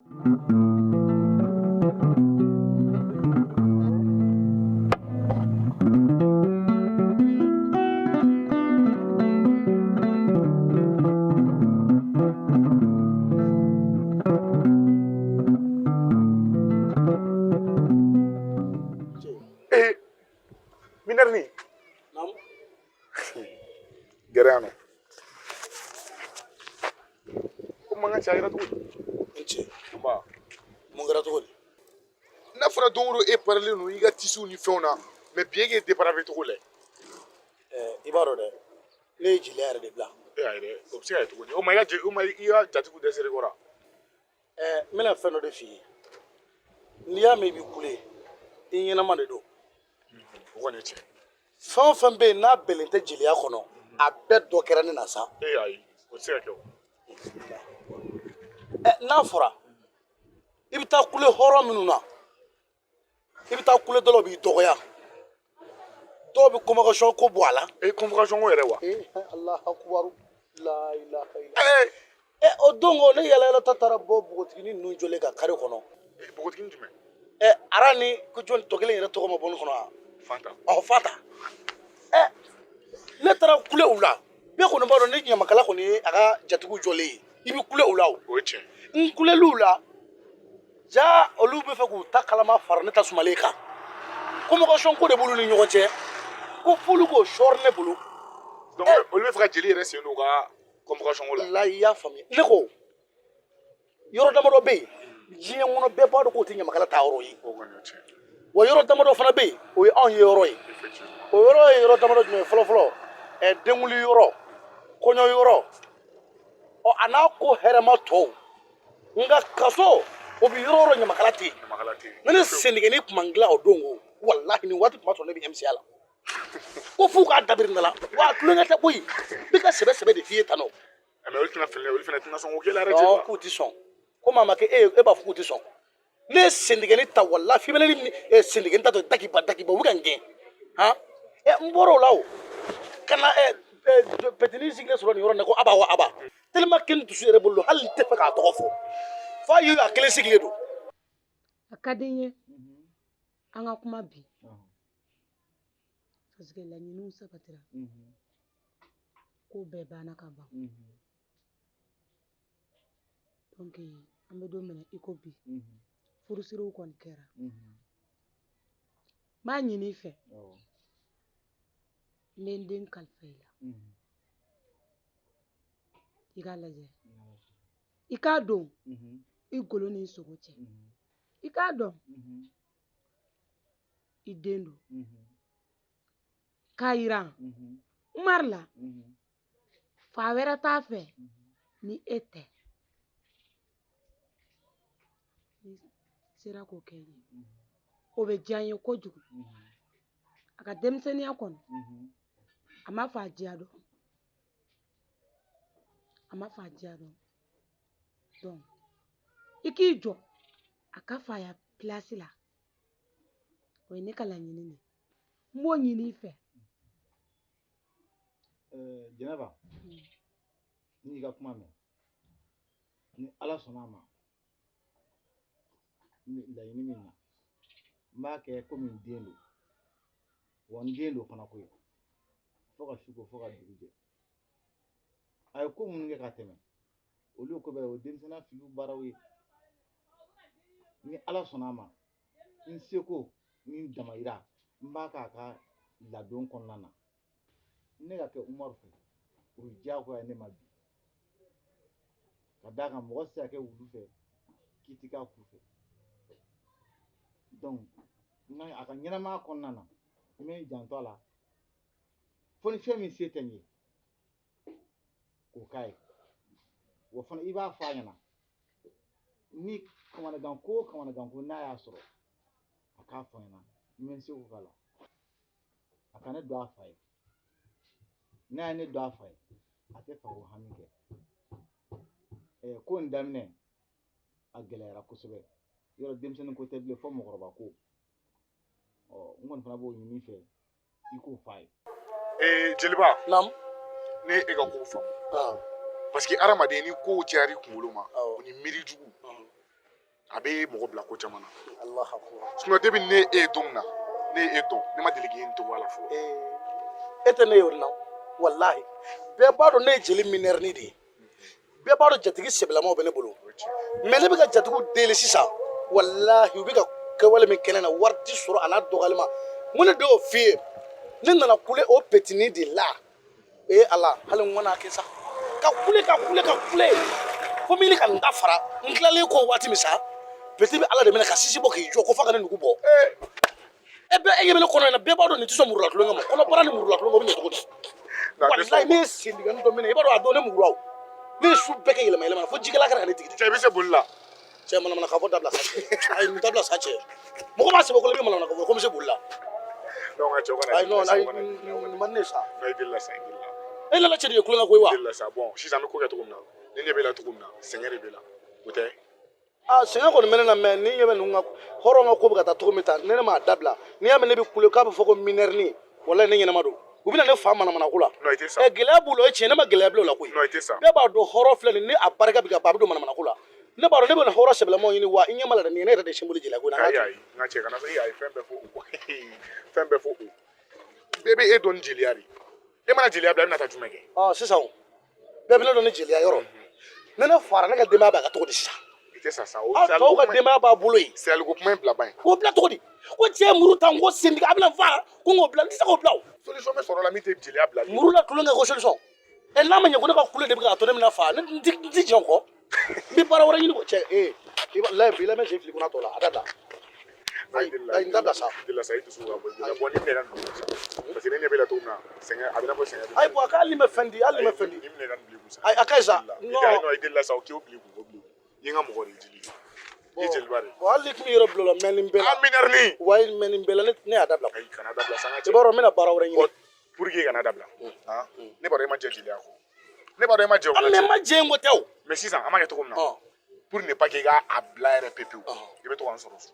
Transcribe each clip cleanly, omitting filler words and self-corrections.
Ee, minɛri ni gɛrɛ yan nɔ. Ko mankan cɛ, a kɛra cogo di? N cɛ. Nba. Mun kɛra cogo di? N'a fɔra don o don e parilen don i ka tisiw ni fɛnw na, mais bi e k'e dépravé cogo lajɛ. I b'a dɔn dɛ, ne ye jeliya yɛrɛ de bila. E y'a ye dɛ, o bɛ se ka kɛ cogo di? O ma i ka o ma i ka jatigiw dɛsɛr'i kɔrɔ? N bɛna fɛn dɔ de f'i ye. N'i y'a mɛn i bɛ kule, i ɲɛnama de don. O kɔni ye tiɲɛ. Fɛn o fɛn bɛ yen n'a bɛnnen tɛ jeliya kɔnɔ, a bɛɛ dɔ kɛra ne na sa. E ayi, o tɛ se ka kɛ o. N'a fɔra i bɛ taa kule hɔrɔn minnu na, i bɛ taa kule dɔw b'i dɔgɔya, dɔw bɛ convocation ko bɔ a la. E, convocation ko yɛrɛ wa? Ee, Alahu akubaru, la ilaha illa. Ee. Ɛ, o don ko ne yala yala ta taara bɔ npogotiginin ninnu jɔlen ka kare kɔnɔ. Npogotiginin jumɛn? Ɛ, ara ni ko jɔn tɔ kelen yɛrɛ tɔgɔ ma bɔ ne kɔnɔ wa? Fanta. Ɔ, Fanta. Ɛ, ne taara kule u la. Bɛɛ kɔni b'a dɔn ni ɲamakala kɔni ye a ka jatigiw jɔlen ye, i bɛ kule u la o. O ye tiɲɛ. N kulel'u la, ja olu bɛ fɛ k'u ta kalama fara ne ta sumalen kan. Convocation ko de b'olu ni ɲɔgɔn cɛ, ko f'olu k'o sɔɔri ne bolo. Donc olu bɛ fɛ ka jeli yɛrɛ sen don u ka convocation ko la. La, i y'a faamuya. Ne ko yɔrɔ damadɔ bɛ yen diɲɛ kɔnɔ, bɛɛ b'a dɔn k'o tɛ ɲamakala ta yɔrɔ ye. O kɔni ye tiɲɛ. Wa yɔrɔ damadɔ fana bɛ yen, o ye anw ye yɔrɔ ye. Effectivement. O yɔrɔ ye yɔrɔ damadɔ jumɛn ye? Fɔlɔ fɔlɔ, denkunli yɔrɔ, kɔɲɔ yɔrɔ, ɔ a n'a ko hɛrɛma tɔw. Nka kaso, o bɛ yɔrɔ o yɔrɔ, ɲamakala tɛ yen. Ɲamakala tɛ yen. Ne ni sendigɛni tun man dilan o don ko, walahi nin waati tun b'a sɔrɔ ne bɛ MCA la. Ko f'u k'a dabiri ne la wa, tulonkɛ tɛ koyi, n bɛ ka sɛbɛ sɛbɛ de f'i ye tan nɔ. Mais olu tɛna fili, olu fana tɛna sɔn k'o k'e la yɛrɛ. Non. Jeliba. K'u ti sɔn, komi a ma kɛ e ye, e b'a fɔ k'u ti sɔn. Ne ye sendigɛni ta, walahi f'i bɛ ne ni sendigɛni ta to dakiba dakiba, u bɛ ka n gɛn. Han, n bɔra o la o ka na petini sigilen sɔrɔ nin yɔrɔ in na ko aba wa aba, tellement que n dusu yɛrɛ bolo, hali n tɛ fɛ k'a tɔgɔ fɔ, f'a ye a kelen sigilen don. A ka di n ye an ka kuma bi, parce que laɲiniw sabatira, ko bɛɛ banna ka ban. Donc an bɛ don min na i ko bi, furusiriw kɔni kɛra. N b'a ɲini i fɛ, n bɛ n den kalifa i la, i k'a lajɛ, i k'a don i golo ni i sogo cɛ, i k'a dɔn i den don, k'a yira Umaru la fa wɛrɛ t'a fɛ ni e tɛ. Ni sera k'o kɛ n ye, o bɛ diya n ye kojugu. A ka denmisɛnninya kɔnɔ, a ma fa diya dɔn, a ma fa diya dɔn. Donc i k'i jɔ a ka faya pilasi la, o ye ne ka laɲini de ye, n b'o ɲini i fɛ. Jɛnɛba, n y'i ka kuma mɛn. Ni Ala sɔnna a ma, laɲini min na, n b'a kɛ komi n den don, wa n den don fana koyi, fo ka su ko fo ka dugu jɛ. A ye ko minnu kɛ ka tɛmɛ, olu ko bɛɛ o ye denmisɛnninya filiw baaraw ye. Ni Ala sɔnna a ma, n seko ni n damayira, n b'a k'a ka ladon kɔnɔna na. Ne ka kɛ Umaru fɛ, o ye diyagoya ye ne ma bi, ka d'a kan mɔgɔ tɛ se ka kɛ wulu fɛ k'i ti k'a ku fɛ. Donc a ka ɲɛnamaya kɔnɔna na, n bɛ n janto a la, fo ni fɛn min se tɛ n ye k'o k'a ye. Wa fana i b'a fɔ a ɲɛna, ni kamanagan ko o kamanagan ko n'a y'a sɔrɔ, a k'a fɔ n ɲɛna, n bɛ n seko k'a la. A ka ne don a fa ye, n'a ye ne don a fa ye, a tɛ fako hami kɛ. Ko in daminɛ a gɛlɛyara kosɛbɛ, yɔrɔ denmisɛnnin ko tɛ bilen, fo mɔgɔkɔrɔba ko. N kɔni fana b'o ɲini i fɛ, i k'o f'a ye. Ee jeliba. Naamu. Ne e ka ko faamu. Parce que hadamaden, ni ko cayara i kunkolo ma, o ni miiri jugu. A bɛ mɔgɔ bila ko caman na. Allahu akbar. Sinon depuis ne e ye don min na, ne ye e dɔn, ne ma deli k'i ye nin cogoya la fɔlɔ. E tɛ ne ye o de la, walahi. Bɛɛ b'a dɔn ne ye jeli minɛrini de ye. Bɛɛ b'a dɔn jatigi sɛbɛlamaw bɛ ne bolo. Mais ne bɛ ka jatigiw deli sisan, walahi, u bɛ ka kɛwale min kɛ ne na, wari ti sɔrɔ a n'a dɔgɔyalima. N ko ne de y'o f'i ye, ne nana kule o petini de la. Ee ala, hali n kɔn'a kɛ sa ka kule ka kule ka kule fo min ka n da fara. N tilalen kɔ waati min sa, petit bɛ ala de minɛ ka sisi bɔ k'i jɔ ko f'a ka ne nugu bɔ. E bɛɛ e ɲɛ bɛ ne kɔnɔ in na, bɛɛ b'a dɔn nin tɛ sɔn murula tulonkɛ ma. Kɔnɔbara ni murula tulonkɛ, o bɛ ɲɛ cogo di? Walayi, ne ye sendigɛni dɔ minɛ, i b'a dɔn a don ne mugura o. Ne ye su bɛɛ kɛ yɛlɛma yɛlɛma la fo jikɛla kɛra ka ne digi. Cɛ, i bɛ se boli la. Cɛ, manamana k'a fɔ dabila sa cɛ. Ayi, nin dabila sa cɛ. Mɔgɔ b'a sɛbɛ ko la, i bɛ manamana k'a fɔ ko n bɛ se boli la. Non, nka cɛ, o kana. Ayi, non, ayi, nin man di ne ye sa. Non, i delila sa, i delila. E nana cɛ de ye kulonkɛ koyi wa. I delila sa. Bon, sisan an bɛ ko kɛ cogo min na, ne ɲɛ b'e la cogo min na, sɛgɛn de b'e la, o tɛ? Aa, sɛgɛn kɔni bɛ ne na, mais ni ɲɛ bɛ ninnu ka hɔrɔn ka ko bɛ ka taa cogo min ta, ne m'a dabila. N'i y'a mɛn ne bɛ kule k'a bɛ fɔ ko minɛrini, walayi ne ɲɛnama don. U bɛna ne fa manamana ko la. Non, i tɛ sa. Ɛ, gɛlɛya b'u la, o ye tiɲɛ, ne ma gɛlɛya bila o la koyi. Non, i tɛ sa. Bɛɛ b'a dɔn hɔrɔn filɛ nin, ni a barika bɛ ka ban, a bɛ don manamana ko la. Ne b'a dɔn ne bɛ hɔrɔn sɛbɛlamaw ɲini wa, i ɲɛ ma la dɛ, nin ye ne yɛrɛ de sinboli jeliya ko in na. Ayi, ayi, n ka cɛ, kana se. Ayi, fɛn bɛɛ fo o, fɛn bɛɛ fo o. Bɛɛ bɛ e dɔn ni jeliya de ye. E mana jeliya bila, e bɛna taa jumɛn kɛ? Ɔ, sisan o, bɛɛ bɛ ne dɔn ni jeliya yɔrɔ. Ne ne fara ne ka denbaya b'a ka cogo di sisan? I tɛ sa sa o. Aw tɔw ka denbaya b'a bolo yen. Sayaliko kuma in bila ban ye. K'o bila cogo di? Ko cɛ ye muru ta, n ko sentigi a bɛna n faa, ko n k'o bila, n tɛ se k'o bila o. Solution bɛ sɔrɔ la min tɛ jeliya bila. Muru la tulonkɛ ko solution? Ɛ, n'a ma ɲɛ ko ne ka kule de bɛ k'a to ne bɛna faa, ne n ti jɛn o kɔ. N bɛ baara wɛrɛ ɲini ko cɛ. Ee, i b'a layi, i lamɛn, sen fili kunna tɔ la, a da bila. Ayi, ayi, n dabila sa. Delila sa, i dusu ka bɔ i la. Bon, ni minɛ ka nin bila sa, parce que ne ɲɛ b'e la cogo min na, sɛgɛn a bɛ n'a fɔ sɛgɛn. Ayi, bon, a ka hali ni ma fɛn di, hali ni ma fɛn di. Ni minɛ ka nin bila i kun sa. Ayi, a ka ɲi sa. Non, non, i delila sa, o k'i o bila i kun, o bila i kun. I ye n ka mɔgɔ de ye, jeli i ye jeliba de ye. Bon, hali ni tun bɛ yɔrɔ bila o la, mais nin bɛɛ la. An minɛrini. Wayi, mais nin bɛɛ la, ne y'a dabila. Ayi, kana dabila sa, n ka cɛ. I b'a dɔn n bɛna baara wɛrɛ ɲini. Pour que i kana dabila, han, ne b'a dɔn e ma jɛ jeliya kɔ, ne b'a dɔn e ma jɛ o. An mais ma jɛ n ko tɛ o. Mais sisan an b'a kɛ cogo min na, pour ne pas que i ka a bila yɛrɛ pewu pewu, i bɛ to ka n sɔrɔ so.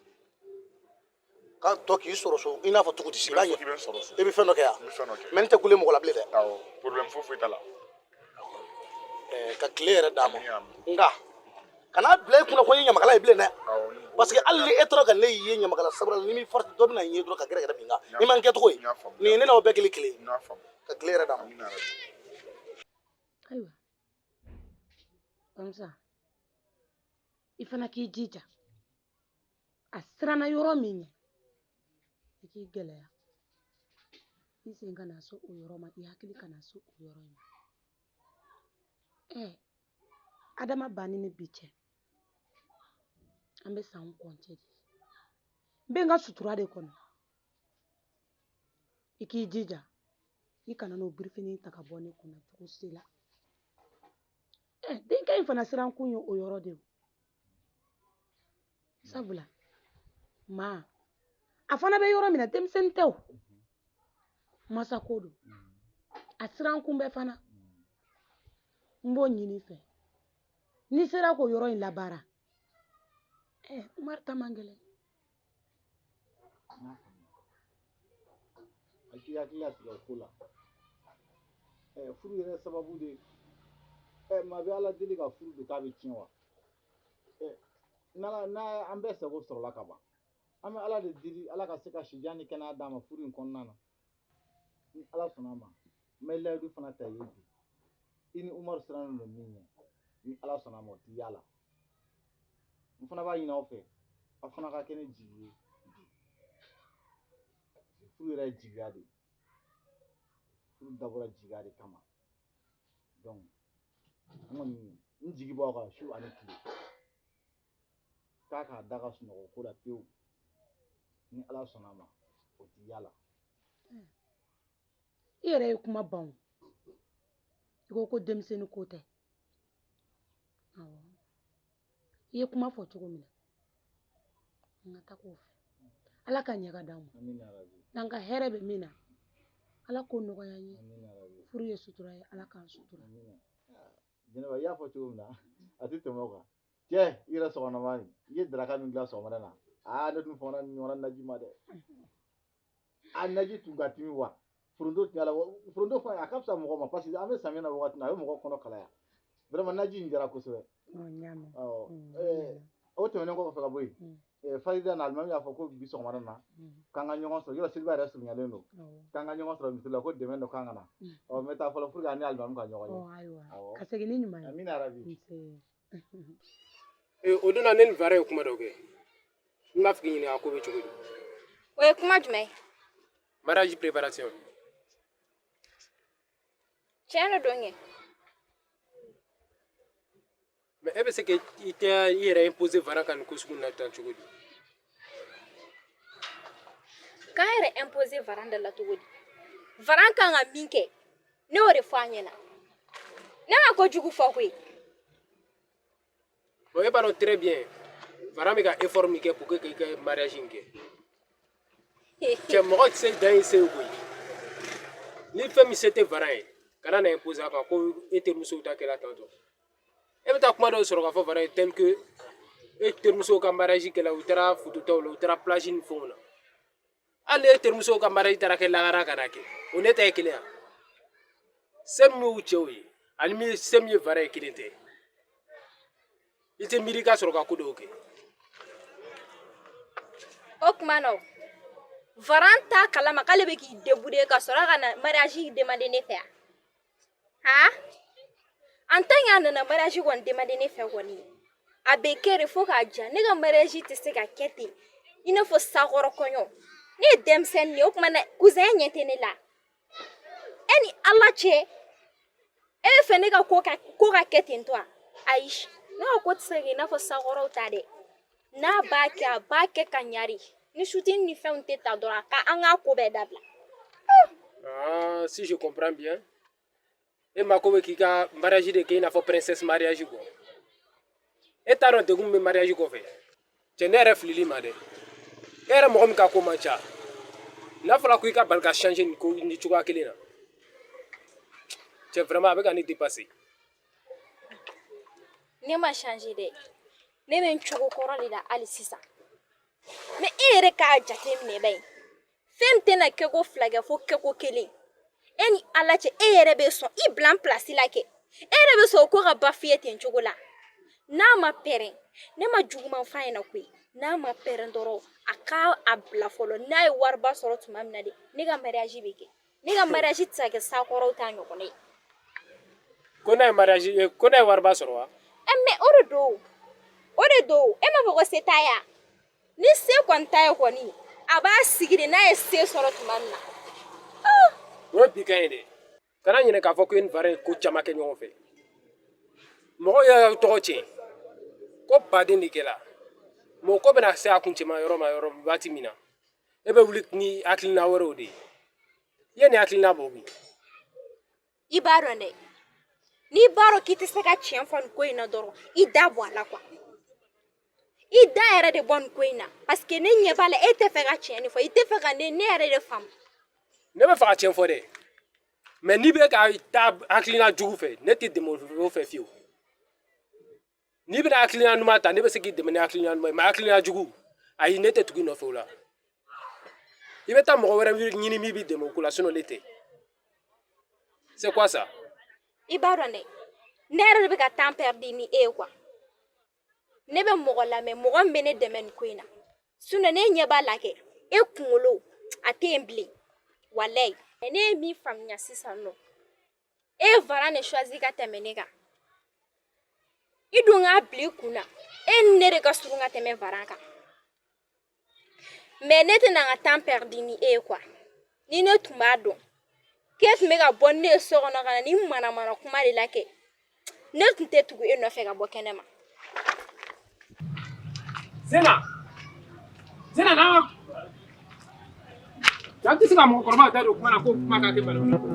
Ka tɔ k'i sɔrɔ so, i n'a fɔ cogo di? I b'a ɲɛ. I bɛ n sɔrɔ so. I bɛ fɛn dɔ kɛ yan. N bɛ fɛn dɔ kɛ. Mais n tɛ kule mɔgɔ la bilen dɛ. Awɔ, problème foyi foyi t'a la. Ka tile yɛrɛ d'a ma, nka kana bila i kunna ko n ye ɲamakala ye bilen dɛ. Parce que hali ni e tora ka ne ye ɲamakala sabara la, ni m'i farati, dɔ bɛna n ye dɔrɔn ka gɛrɛ gɛrɛ bin n kan. Ni ma n kɛcogo ye nin ye, ne n'aw bɛɛ kelen kelen ye. Ka tile yɛrɛ d'a ma. Ayiwa, Kamisa, i fana k'i jija. A siranna yɔrɔ min ɲɛ, i k'i gɛlɛya, i sen kana se o yɔrɔ ma, i hakili kana se o yɔrɔ in ma. Ɛ, Adama banni ni bi cɛ, an bɛ san kɔnte de. N bɛ n ka sutura de kɔnɔ. I k'i jija, i kana n'o birifini ta ka bɔ ne kunna cogo si la. Ɛ, denkɛ in fana siran kun ye o yɔrɔ de ye. Sabula maa, a fana bɛ yɔrɔ min na, denmisɛnnin tɛ o, masako don, a siran kun bɛ fana. N b'o ɲini i fɛ, n'i sera k'o yɔrɔ in labaara. Ɛ, Umaru ta man gɛlɛn. A k'i hakili lasigi o ko la. Furu yɛrɛ sababu de, maa bɛ Ala deli ka furu don k'a bɛ tiɲɛ wa? N'a an bɛɛ sago sɔrɔla ka ban, an bɛ Ala de deli, Ala ka se ka sijan ni kɛnɛya d'a ma furu in kɔnɔna na. Ni Ala sɔnna a ma, n bɛ layidu fana ta i ye bi. I ni Umaru sirannen don min ɲɛ, ni Ala sɔnna a ma, o ti y'a la. N fana b'a ɲini aw fɛ, aw fana ka kɛ ne jigi ye bi. Furu yɛrɛ ye jigiya de ye, furu dabɔra jigiya de kama. Donc n kɔni, n jigi b'aw kan su ani tile, k'a k'a da ka sunɔgɔ ko la pewu. Ni Ala sɔnna a ma, o ti y'a la. I yɛrɛ ye kuma ban o. I ko ko denmisɛnnin ko tɛ. Awɔ, i ye kuma fɔ cogo min na, an ka taa k'o fɛ. Ala ka ɲɛ ka d'an ma. N'an ka hɛrɛ bɛ min na, Ala k'o nɔgɔya an ye. Furu ye sutura ye, Ala k'an sutura. Jɛnɛba, i y'a fɔ cogo min na, a tɛ tɛmɛ o kan. Cɛ, i yɛrɛ sɔgɔnama nin, i ye daraka min dilan sɔgɔmada na, aa, ne tun fɔra nin ɲɔgɔnna naji ma dɛ. A naji tun ka timi wa. Foronto tun y'a la, foronto fana a ka fisa mɔgɔ ma, parce que an bɛ samiya na wagati min na, a bɛ mɔgɔ kɔnɔ kalaya. Vraiment, naji in jara kosɛbɛ. N y'a mɛn. Awɔ. O tɛmɛnen kɔfɛ ka bɔ yen, Farida na alimami y'a fɔ ko bi sɔgɔmada na k'an ka ɲɔgɔn sɔrɔ, yɔrɔ seliba yɛrɛ surunyalen don, k'an ka ɲɔgɔn sɔrɔ misiri la, ko dɛmɛ dɔ kan ka na. Ɔ, n bɛ taa fɔlɔ pour que ani alimami ka ɲɔgɔn ye. Ayiwa, ka segin ni ɲuman ye. Amina yarabi. O donna ne ni Vara ye kuma dɔ kɛ, n b'a fɛ k'i ɲininka a ko bɛ cogo di. O ye kuma jumɛn ye? Mariage préparation. Tiɲɛ de don kɛ. Mais e bɛ se ka i tɛ i yɛrɛ imposer Vara kan nin ko sugu na tan cogo di? K'an yɛrɛ imposer Varan da la cogo di? Varan kan ka min kɛ, ne y'o de fɔ a ɲɛna. Ne ma kojugu fɔ koyi. Bon, e b'a dɔn très bien Varan bɛ ka effort min kɛ pour que k'i ka mariage in kɛ. Cɛ, mɔgɔ tɛ se dan ye se ye koyi. Ni fɛn min se tɛ Varan ye, kana na imposer a kan ko e terimusow ta kɛla tantɔ. E bɛ taa kuma dɔw sɔrɔ k'a fɔ Varan ye tel que e terimusow ka mariage kɛla, u taara photo taw la, u taara plage ni fɛnw na. Hali e terimusow ka mariage taara kɛ lahara ka na kɛ, o ne ta ye kelen ya. Se min y'u cɛw ye ani min se min ye Varan ye, kelen tɛ. I tɛ miiri ka sɔrɔ ka ko dɔw kɛ. O tuma na, o Varan t'a kalama k'ale bɛ k'i débrouiller ka sɔrɔ ka na mariage demander ne fɛ yan. Han, en tant que a nana mariage kɔni demander ne fɛ kɔni, a bɛ kɛ de fo k'a diya. Ne ka mariage tɛ se ka kɛ ten i n'a fɔ sakɔrɔ kɔɲɔ. Ne ye denmisɛnnin de ye. O tuma na, cousin ɲɛ tɛ ne la. E ni Ala cɛ, e bɛ fɛ ne ka ko ka kɛ ten tɔ wa? Ayi, ne ka ko tɛ se ka kɛ i n'a fɔ sakɔrɔw ta dɛ. N'a b'a kɛ, a b'a kɛ ka ɲa de. Ni shooting ni fɛnw tɛ ta dɔrɔn, a ka an k'a ko bɛɛ dabila. Ah, si je comprends bien, e mako bɛ k'i ka mariage de kɛ i n'a fɔ princesse mariage kɔ. E t'a dɔn degun min bɛ mariage kɔfɛ. Cɛ, ne yɛrɛ filili ma dɛ. E yɛrɛ mɔgɔ min ka ko man ca, n'a fɔra ko i ka bali ka changer nin ko nin cogoya kelen na, cɛ, vraiment a bɛ ka ne dépasser. Ne ma changer dɛ, ne bɛ n cogo kɔrɔ de la hali sisan. Mais e yɛrɛ k'a jateminɛ ba ye, fɛn tɛna kɛko fila kɛ fo kɛko kelen. E ni Ala cɛ, e yɛrɛ bɛ sɔn i bila n place la kɛ? E yɛrɛ bɛ sɔn o ko ka ba f'i ye ten cogo la? N'a ma pɛrɛn, ne ma juguman f'a ɲɛna koyi. N'a ma pɛrɛn dɔrɔn, a ka a bila fɔlɔ. N'a ye wariba sɔrɔ tuma min na de, ne ka mariage bɛ kɛ. Ne ka mariage tɛ se ka kɛ sakɔrɔw ta ɲɔgɔnna ye. Ko n'a ye mariage, ko n'a ye wariba sɔrɔ wa? Ɛ, mais o de don, o de don. E m'a fɔ ko se t'a ye wa? Ni se kɔni t'a ye kɔni, a b'a sigi de, n'a ye se sɔrɔ tuma min na. O ye bi kan ye dɛ. Kana ɲinɛ k'a fɔ ko e ni Vara ye ko caman kɛ ɲɔgɔn fɛ. Mɔgɔw y'aw tɔgɔ tiɲɛ ko baden de kɛla. Mɔgɔ ko bɛna se a kuncɛma yɔrɔ ma yɔrɔ waati min na, e bɛ wuli ni hakilina wɛrɛw de ye. I ye nin hakilina bɔ min? I b'a dɔn dɛ, n'i b'a dɔn k'i tɛ se ka tiɲɛ fɔ nin ko in na dɔrɔn, i da bɔ a la kuwa. I da yɛrɛ de bɔ nin ko in na, parce que ne ɲɛ b'a la, e tɛ fɛ ka tiɲɛ de fɔ, i tɛ fɛ ka ne yɛrɛ de faamu. Ne bɛ fɛ ka tiɲɛ fɔ dɛ, mais n'i bɛ ka taa hakilina jugu fɛ, ne tɛ dɛmɛ o fɛ fiyewu. N'i bɛna hakilina ɲuman ta, ne bɛ se k'i dɛmɛ ni hakilina ɲuman ye, mais hakilina jugu, ayi, ne tɛ tugu i nɔfɛ o la. I bɛ taa mɔgɔ wɛrɛ ɲini min b'i dɛmɛ o ko la, sinon ne tɛ. C'est quoi ça? I b'a dɔn dɛ, ne yɛrɛ de bɛ ka temps perdu ni e ye quoi. Ne bɛ mɔgɔ lamɛn, mɔgɔ min bɛ ne dɛmɛ nin ko in na. Sinon ne ɲɛ b'a la kɛ, e kunkolo a tɛ yen bilen walayi. Ne ye min faamuya sisan nɔ, e ye Varan de choisi ka tɛmɛ ne kan. I dun k'a bila i kun na, e ni ne de ka surun ka tɛmɛ Varan kan. Mais ne tɛna n ka temps perdu ni e ye quoi. Ni ne tun b'a dɔn k'e tun bɛ ka bɔ ne ye so kɔnɔ ka na ni manamana kuma de la kɛ, ne tun tɛ tugu e nɔfɛ ka bɔ kɛnɛ ma. Zena, Zena, n'a ma an tɛ se ka mɔgɔkɔrɔba da don kuma na ko kuma ka kɛ manamana ko ye.